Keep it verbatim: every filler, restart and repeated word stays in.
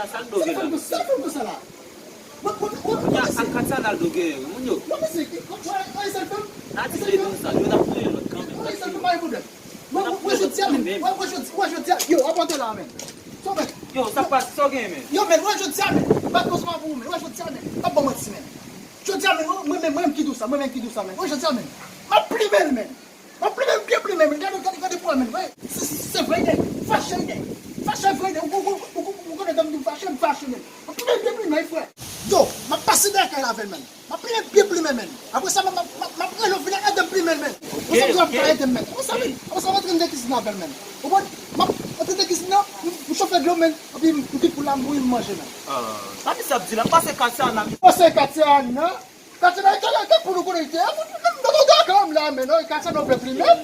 Sa l doge la, mesye. Sa fè m konsa la. Mwen, mwen, mwen, mwen, mwen, mesye. Ak Katiana l doge moun yo. Non, mesye, ki, ki, ki, ki, ki, ki, Nati de nou sa, yo t ap touye lòt kanmenm. Wi, sa pa gen pwoblèm. Mwen, mwen, jodi a menm. Mwen, mwen, jodi, mwen, jodi a, yo, apòte la, menm. Sa w fè? Yo, sa k pase, sa w gen, menm? Yo, menm, mwen, jodi a menm. M pa t konsa pou ou, menm. Mwen, jodi a menm. M pa ba w manti, menm. Jodi a menm, mwen, mwen, mwen, mwen ki di w sa, mwen, mwen ki di w sa, menm. Mwen, jodi a menm. M ap plimen l, menm. M ap plimen l, byen plimen l, menm. Gade, gade, gade pou mwen, menm. Se, se, se vre, de. Fache, de. Fache, vre, de. Ou, ou, ou, ou, ou konnen, lè m di m fache, m fache, menm. M ap plimen l, byen plimen l, frè. Yo, m ap pase dèyè kay la avè l, menm. M ap plimen pye plimen, menn. Apre sa, m ap, m ap, m ap rele w vin ede m plimen, menn. Ou santi w ap ede m, menn. Ou santi, apre sa, m antre nan kizin nan avè l, menn. Ou konprann? M ap antre nan kizin nan, m, m chofe dlo, menn. Epi m, m di pou la, m bouyi, m manje, menn. Ah, sa misye ap di la, pase Katiana. Pase Katiana. Katiana, e kèk, e kèk pou nou konekte. M, m, m, m, m, m, la, menn. Katiana, nou vle plimen.